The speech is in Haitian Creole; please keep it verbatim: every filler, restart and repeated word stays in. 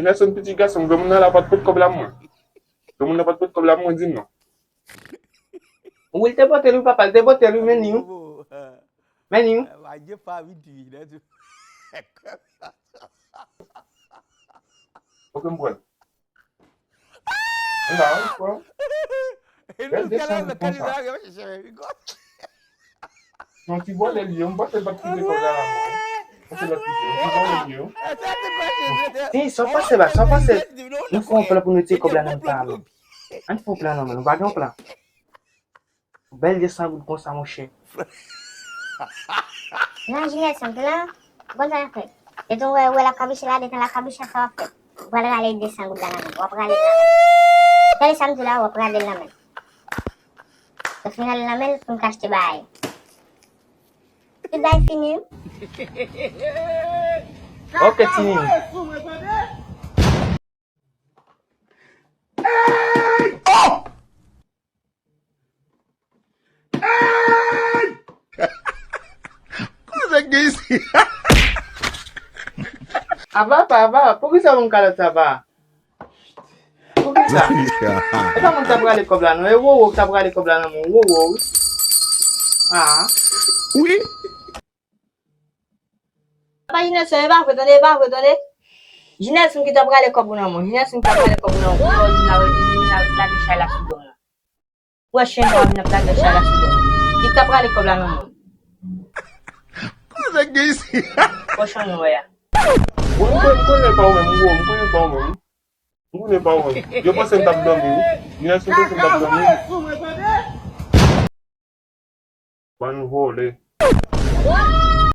Nelson, pitit gason m, granmoun nan la pa t pot kòb la mwen. Granmoun nan pa t pot kòb la mwen, di m non. Wi, l te pote l, wi, papa, l te pote l, wi, men li, wi. Men li, wi. Ok, m pran. Mwen la, wi, pran. Bèl desann konsa. Yon ti vòlè li ye, m panse l pa t kite kòb la la mwen. Panse l pa t kite, yon ti vòlè li ye. Ti, sa w panse la, sa w panse? Nou fè yon plan pou nou retire kòb la nan men l, men. Ann fè yon plan non, men. Nou pa gen yon plan. Bèl de san goud konsa, monchè. Nan Jinèl san lan, bon sa fè. Detan w wè, w wè l ap kabiche la, detan l ap kabiche sa w ap fè. Ou pral rale de san goud la nan men. W ap rale l nan men. Tande sa m di w la, w ap rale l nan men. Lè w fin rale l nan men l, pou n ka achte bagay. Tout bagay fini. Ok, Tini. Oh! Kote gen isi? Ava, pa, ava. Poukisa moun kalòt sa, pa? Poukisa? E pa moun k t ap rale kòb la, non. E Wowo k t ap rale kòb la, non, mon. Wowo, wi. Ah. Wi. Papa Jinèlson, e pa vre, tande, e pa vre, tande. Jinèlson ki t ap rale kòb ou nan men w. Jinèlson ki t ap rale kòb ou nan men w. Pou yo vin la, vin la, vin lage chay la sou do m nan. Wè chen sa vin ap lage chay la sou do m. Li t ap rale kòb la nan men w. Kote gen isi? Kòchon nou wè a. Bon, m konnen, m konnen pa ou menm, m konnen pa ou menm. M konnen pa ou menm. Yo panse m t ap dòmi, wi. Jinèlson panse m t ap dòmi, wi. Bann vòlè.